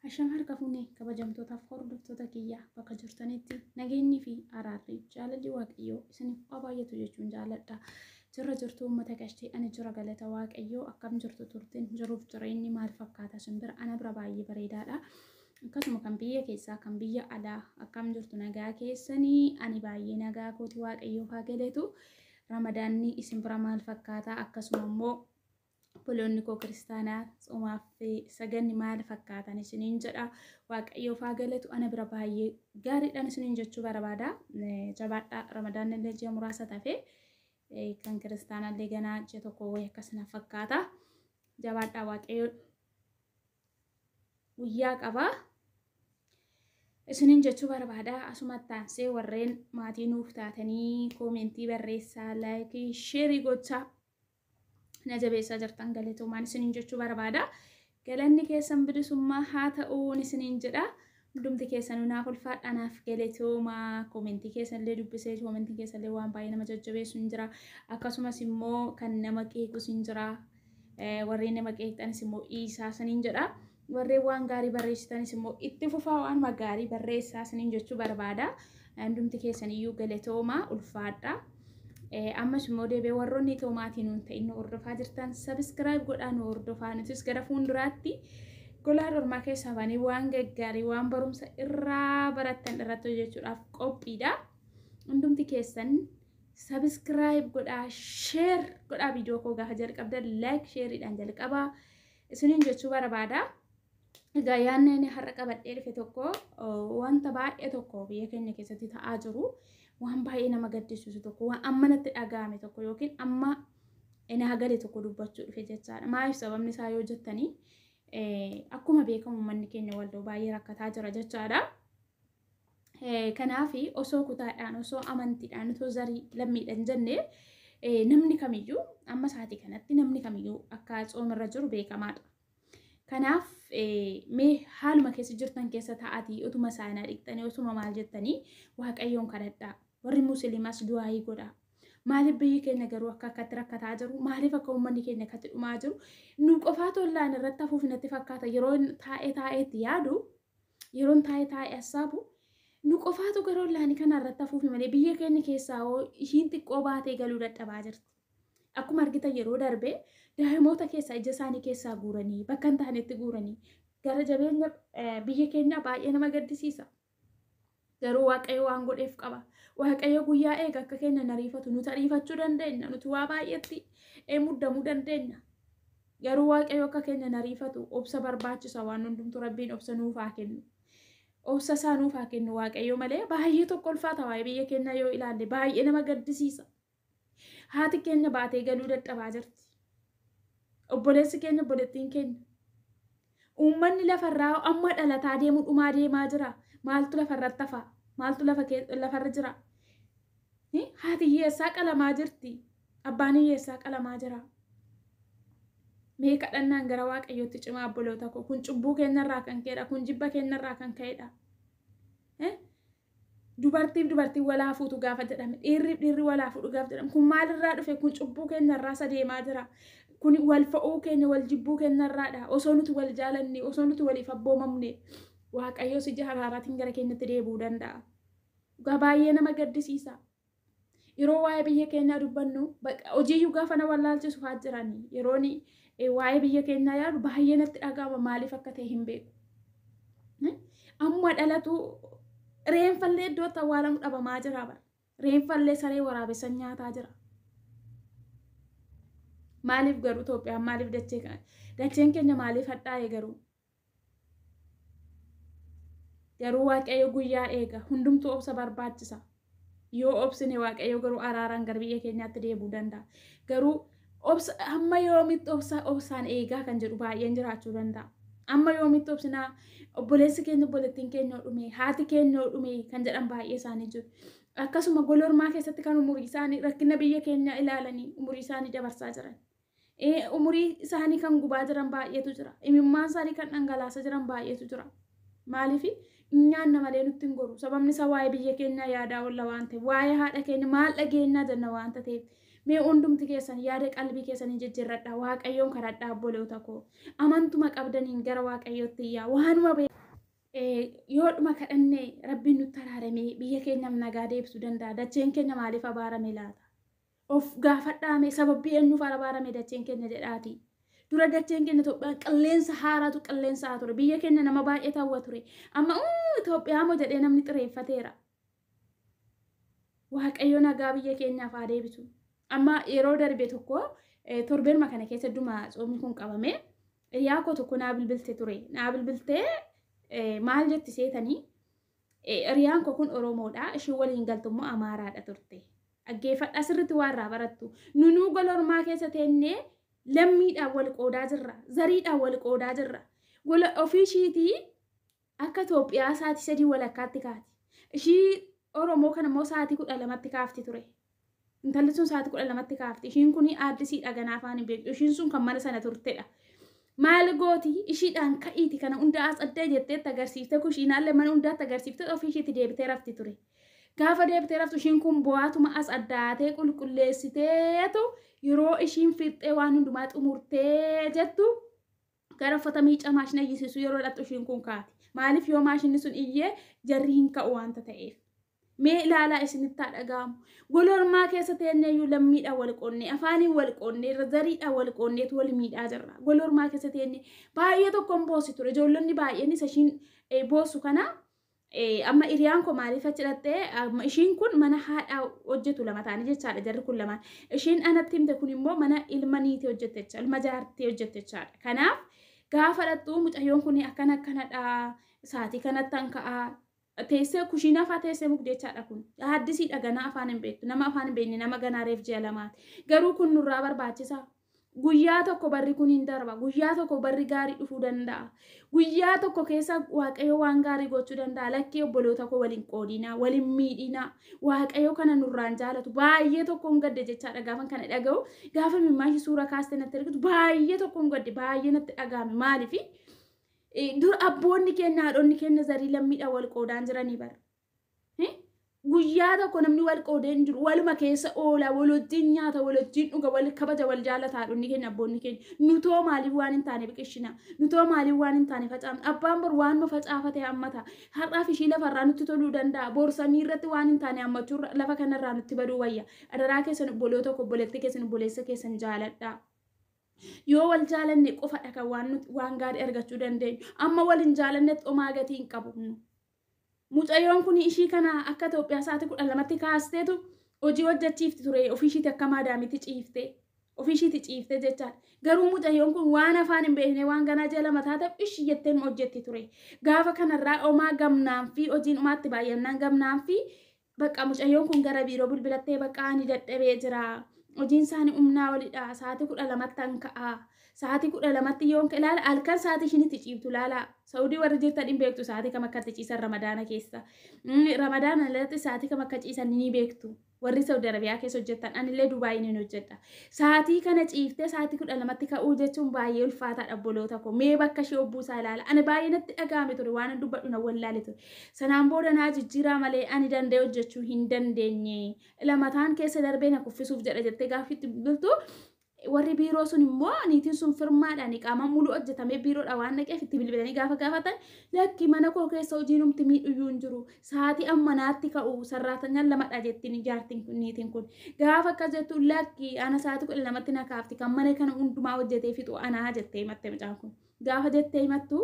Asham harka fuunee kabajamtootaaf hordoftoota kiyyaa bakka jirtanitti nageenyii fi araarri jaalalli Waaqayyoo isiniif haa baay'atu jechuun jaaladha. Jirra jirtu uummata qashtii, ani jira galata Waaqayyoo. Akkam jirtu? Turtiin jiruuf jireenyi maal fakkaata isin bira? Ana bira baay'ee bareedaadha. Akkasuma kan biyya keessaa, kan biyya alaa akkam jirtu? Nagaa keessanii? Ani baay'ee nagaa kooti, Waaqayyoof haa galatu. Ramadaanni isin bira maal fakkaata? Akkasuma immoo obboloonni koo kiristaanaa tsomaaf saganni maal fakkaatan isiniin jedha. Waaqayyoof haa galatu, ana bira baay'ee gaariidhaan isiniin jechuu barbaada. Jabaadhaa, Ramadaanni illee ji'a muraasa tafe, kan kiristaanallee ganaa ji'a tokko wayii akkasuma fakkaata. Jabaadhaa, Waaqayyo guyyaa qaba. Isiniin jechuu barbaada. Asumatti aansee warreen maatii nuuf taatanii koomentii barreessaa, laayikii, sheerii gochaa na jabeessaa jirtan galatoomaan isiniin jechuu barbaada. Galanni keessan bilisummaa haa ta'uun isiniin jedha. Hundumti keessanuu naaf ulfaadha, naaf galatoomaa. Koomentii keessanillee dubbisee, koomentiin keessanillee waan baay'ee nama jajjabeessu hin jira. Akkasumas immoo kan nama qeequs hin jira. Warreen nama qeeqxanis immoo dhiisaa isiniin jedha. Warreen waan gaarii barreessitanis immoo itti fufaa, waanuma gaarii barreessaa isiniin jechuu barbaada. Hundumti keessaniyyuu galatoomaa, ulfaadha. Ammas immoo deebi'ee warroonni itoo maatii nuun ta'in nu hordofaa jirtan subscribe godhaa nu hordofaa. Nutis gara fuulduraatti golaa ormaa keessaa baanee waan gaggaarii, waan barumsa irraa barattan irratti hojjechuudhaaf qophiidha. Hundumti keessan subscribe godhaa, share godhaa, viidiyoo koo gaafa jalqabdan like sheeriidhaan jalqabaa isiniin jechuu barbaada. Egaa yaadni inni har'a qabadhee dhufe tokko wanta baay'ee tokko biyya keenya keessatti ta'aa jiru, waan baay'ee nama gaddisiisu tokko, waan amma natti dhaga'ame tokko yookiin amma naa gale tokko dubbachuu dhufe jechaadha. Maaliif sababni isaa yoo jettanii, akkuma beekamu uummanni keenya Walloo baay'ee rakkataa jira jechaadha. Kanaaf osoo kutaadhaan, osoo amantiidhaan, osoo zarii lammiidhaan jenne, namni kamiyyuu amma sa'aatii kanatti namni kamiyyuu akka tsoomirra jiru beekamaadha. Kanaaf mee haaluma keessa jirtan keessa taa'atii utuma saanaa dhiqxanii, utuma maal jettanii Waaqayyoon kadhadhaa. Warri Musliimaas du'aayii godhaa. Maaliif biyyi keenya garuu akka akkatti rakkataa jiru? Maaliif akka uummanni keenya akkatti dhumaa jiru? Nu qofaa tollaan irratti hafuuf natti fakkaata. Yeroo taa'ee taa'eetti yaadu, yeroon taa'ee taa'ee hassaabu, nu qofaatu gara ollaanii kana irratti hafuuf malee biyya keenya keessaa hoo ishiin xiqqoo baatee galuu dadhabaa jirti. Akkuma argitan yeroo darbe daa'imoota keessaa ija isaanii keessaa guuranii bakka hin taanetti guuranii, gara jabeenya biyya keenyaa baay'ee nama gaddisiisa. Garuu Waaqayyo waan godheef qaba. Waaqayyo guyyaa eega, akka keenya nariifatu. Nuti ariifachuu dandeenya. Nuti waa baay'eetti muddamuu dandeenya. Garuu Waaqayyo akka keenya nariifatu, obsa barbaachisa waan hundumtu. Rabbiin obsa nuuf haa kennu. Obsa isaa nuuf haa kennu Waaqayyo malee baay'ee tokko ulfaata waa'ee biyya keenyaa yoo ilaalle, baay'ee nama gaddisiisa. Haati keenya baatee galuu dadhabaa jirti. Obboleessi keenya, obboleettiin keenya. Uummanni lafarraa amma dhalataa deemu dhumaa deemaa jira. Maaltu lafarratti hafa? Maaltu lafarra jira? Haati hiyyeessaa qalamaa jirti. Abbaan hiyyeessaa qalamaa jira. Mee kadhannaan gara Waaqayyootti cimaa, obboloota koo. Kun cubbuu keenyarraa kan ka'edha. Kun jibba keenyarraa kan ka'edha. Dubartiif dubartiin walaa fuutu gaafa jedhame, dhiirriif dhiirri walaa fuudhu gaafa jedhame, kun maalirraa dhufe? Kun cubbuu keenyarraa isa deemaa jira. Kun wal fo'uu keenya, wal jibbuu keenyarraadha. Osoo nuti wal jaalanne, osoo nuti waliif abboomamne, Waaqayyo ija araaraatiin gara keenyatti deebi'uu danda'a. Dhugaa baay'ee nama gaddisiisa. Yeroo waa'ee biyya keenyaa dubbannu hojiiyyuu gaafa na wallaalchisu fa'aa jirani. Yeroon waa'ee biyya keenyaa yaadu baay'ee natti dhaga'ama, maaliif akka ta'e hin beeku. Amma dhalatu reenfallee iddoo itti awwaalamu dhabamaa jira bara. Reenfallee saree waraabessan nyaataa jira. Maaliif garuu Itoophiyaan maaliif, dacheen keenya maaliif hadhaa'e garuu? Garuu Waaqayyo guyyaa eega. Hundumtuu obsa barbaachisa. Yoo obsine Waaqayyo garuu araaraan gara biyya keenyaatti deebi'uu danda'a. Garuu obsa hamma yoomitti obsa obsaan eegaa kan jedhu baay'een jiraachuu danda'a. Amma yoomitti obsinaa, obboleessi keenya, obboleettiin keenya dhume, haati keenya dhume kan jedhan baay'ee isaanii jiru. Akkasuma golormaa keessatti kan umurii isaanii rakkina biyya keenyaa ilaalanii umurii isaanii dabarsaa jiran. Umurii isaanii kan gubaa jiran baay'eetu jira. Imimmaan isaanii kan dhangalaasaa jiran baay'eetu jira. Maaliif nyaanna malee nutti hin goru. Sababni isaa waa'ee biyya keenyaa yaadaa oolla waan ta'eef, waa'ee haadha keenya maal dhageenyaa jenna waan ta'eef. Mee hundumti keessan yaada qalbii keessanii jijjiirradhaa, Waaqayyoon kadhadhaa obboloota koo. Amantuma qabdaniin gara Waaqayyootti iyyaa. Waanuma yoodhuma kadhannee Rabbiin nutti araaramee biyya keenyaaf nagaa deebisuu danda'a. Dacheen keenya maaliif abaarame laata? Of gaafadhaame, sababii eenyuuf abaarame dacheen keenya jedhaati. Dura dacheen keenya Itoophiyaan qilleensa haaraatu qilleensa ture. Biyya keenya nama baay'ee hawwa ture. Amma Itoophiyaa moo jedhee namni xireeffateera. Waaqayyo nagaa biyya keenyaaf haa deebisu. Amma yeroo darbe tokko torbeenuma kana keessa dhuma tsoomni kun qabame, hiriyaa koo tokko naa bilbilte ture. Naa bilbiltee maal jetti seetanii? Hiriyaan koo kun Oromoodha. Ishiin waliin galtu immoo Amaaraadha turte. Dhaggeeffadhaa sirriitti waan irraa barattu. Nunuu gola ormaa keessa teennee lammiidhaan wal qoodaa jirra. Zariidhaan wal qoodaa jirra. Gola ofii ishiitii akka Itoophiyaa sa'aatii 3 walakkaatti kaati. Ishii Oromoo kana immoo sa'aatii 12tti kaafti ture. Intalli sun sa'aatii 12tti kaafti. Ishiin kun aaddisiidha, ganaa afaan hin beektu. Ishiin sun kan mana sana turtedha. Maal gooti? Ishiidhaan ka'iiti kana hunda as addee jetteetti agarsiiftee, kushiinaallee mana hundaatti agarsiiftee ofii ishiitti deebitee rafti ture. Gaafa deebitee raftu ishiin kun bo'aatuma as addaatee qulqulleessiteetu, yeroo ishiin fixxee waan hundumaa xumurtee jettu gara uffata miicaa maashina iyyisiisu yeroo dhaqxu ishiin kun kaati. Maaliif? Yoo maashinni sun iyyee jarri hin ka'u waanta ta'eef. Mee ilaalaa, isinitti haa dhaga'amu. Gola ormaa keessa teenyeeyyuu lammiidhaan wal qoonnee, afaaniin wal qoonnee, zariidhaan wal qoonneetu wal miidhaa jirra. Gola ormaa keessa teenyee baay'ee tokkoon boossi ture. Ijoollonni baay'een isa ishiin boossu kana. Amma hiriyaan koo maaliif achi dhattee? Ishiin kun mana haadhaa hojjetu, lama ta'anii jechaadha jarri kun lamaan. Ishiin anatti himte kun immoo mana ilma niitii hojjette jecha, ilma jaartii hojjette jechaadha. Kanaaf gaafa dhattu mucayyoon kun akkana akkanadha, sa'aatii kanatti an ka'aa. Teessee kushiinaa fa'aa teessee mugdeechaadha kun. Haddisiidha, ganaa afaan hin beektu. Nama afaan hin beekne, nama ganaa reef ji'a 2ti. Garuu kun nurraa barbaachisa. Guyyaa tokko barri kun hin darba. Guyyaa tokko barri gaarii dhufuu danda'a. Guyyaa tokko keessa Waaqayyo waan gaarii gochuu danda'a. Lakkii obboloota koo, waliin qoodinaa, waliin miidhinaa. Waaqayyo kana nurraan jaalatu. Baay'ee tokkoon gadde jechaadha gaafa kana dhaga'u. Gaafa mimmaashii suura kaastee natti ergitu baay'ee tokkoon gadde, baay'ee natti dhaga'ame. Maaliifi? Dur abboonni keenya, haadhonni keenya zarii lammiidhaan wal qoodaan jiranii bara. Guyyaa tokko namni wal qoodee hin jiru. Waluma keessa oola, wal wajjin nyaata, wal wajjin dhuga, wal kabaja, wal jaalata haadhonni keenya, abboonni keenya. Nutoo maaliif waan hin taane biqilchina? Nutoo maaliif waan hin taane facaafna? Abbaan bor waanuma facaafate hammata. Har'aaf ishii lafarraa nutti toluu danda'a. Bor samii irratti waan hin taane hammachuu lafa kanarraa nutti baduu wayya. Adaraa keessan obboloota tokko, obboleettii keessan, obboleessa keessan jaaladhaa. Yoo wal jaalanne qofadha kan waan gaarii argachuu dandeenyu. Amma wal hin jaalannetti homaa gatii hin qabu. Mucayyoon kun ishii kana akka Itoophiyaa sa'aatii 12tti kaasteetu hojii hojjechiifti ture, ofii ishiitti akka maadaamitti ciiftee. Ofii ishiitti ciiftee jechaadha. Garuu mucayyoon kun waan afaan hin beekne, waan ganaa ji'a 2 taateef ishii jetteen hojjetti ture. Gaafa kanarraa homaa gamnaan fi hojiin homaatti baay'annaan gamnaan fi bakka mucayyoon kun gara biiroo bilbilattee, bakka ani dadhabee jira. Hojiin isaanii humnaa olidha. Sa'aatii 12tti an ka'a. Sa'aatii 12tti yoon ilaala, halkan sa'aatii ishiin itti ciiftu ilaala. Saudii warri jirtan hin beektu sa'aatii kam akka itti ciisan Ramadaana keessa. Ramadaana alatti sa'aatii kam akka ciisan ni beektu. Warri Saudi Arabiyaa keessa hojjetan, anillee Dubaayii ni hojjedha. Sa'aatii kana ciiftee sa'aatii 12tti ka'uu jechuun baay'ee ulfaataadha obboloota koo. Mee bakka ishee obbuusaa ilaala. Ani baay'ee natti dhaga'ame ture, waan dubbadhu na wallaale ture. Sanaan booda naa jijjiiraa malee ani danda'e hojjechuu hin dandeenye. Lamataan keessa darbee na kuffisuuf jedha jettee gaaffitti bilbiltu, warri biiroo sun immoo niitiin sun firmaadhaan qaama muluu hojjetamee biiroodha waan dhaqeef itti bilbilanii gaafa gaafatan, lakki, mana koo keessa hojiin humti miidhuyyuu hin jiru, sa'aatii ammanaatti ka'u sarraatanyaan lamadha jettiin jaartiin kun, niitiin kun. Gaafa akkas jettu, lakki, ana sa'aatii 12tti na kaafti, kan mana kana hundumaa hojjetee fixu anaa jettee himatte mucaan kun. Gaafa jettee himattu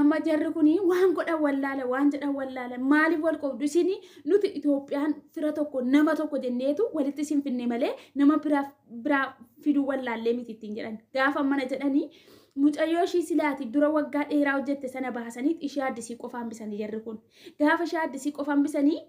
amma jarri kun waan godhan wallaala, waan jedhan wallaala. Maaliif wal qoobdu isin? Nuti Itoophiyaan fira tokko, nama tokko jenneetu walitti isin finne malee nama biraa biraa fiduu wallaallee miti ittiin jedhan. Gaafa mana jedhanii mucayyoo ishii silaati dura waggaa dheeraa hojjette sana baasanii ishee addisii qofaan bisanii jarri kun. Gaafa ishee addisii qofaan bisanii,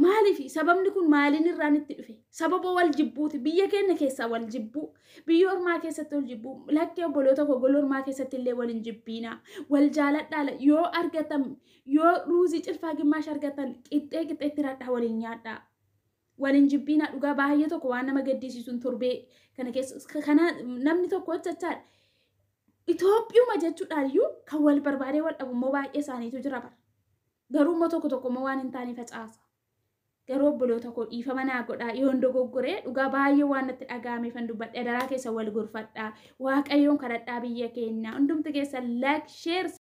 maaliif sababni kun maaliin irraan itti dhufe? Sababa wal jibbuuti. Biyya keenya keessaa wal jibbuu, biyya ormaa keessatti wal jibbuu. Lakkee obboloota koo, gola ormaa keessatti illee wal hin jibbiina, wal jaaladhaa. Yoo argatan, yoo ruuzii cilfaa gimmaash argatan, qixxee qixxeetti radhaa waliin nyaadhaa, wal hin jibbiina. Dhugaa baay'ee tokko waan nama gaddisiisuun torbee kana keessa kana namni tokko jechaadha. Itoophiyuma jechuudhaan iyyuu kan wal barbaadee wal dhabu immoo baay'ee isaaniitu jira bara. Garuu immoo tokko tokko immoo waan hin taane facaasa. Garuu obboloota koo, dhiifama naa godhaa yoon dogoggoree. Dhugaa baay'ee waan natti dhaga'ameefan dubbadhe. Adaraa keessa wal gorfadhaa, Waaqayyoon kadhadhaa biyya keenya. Hundumti keessa like, share.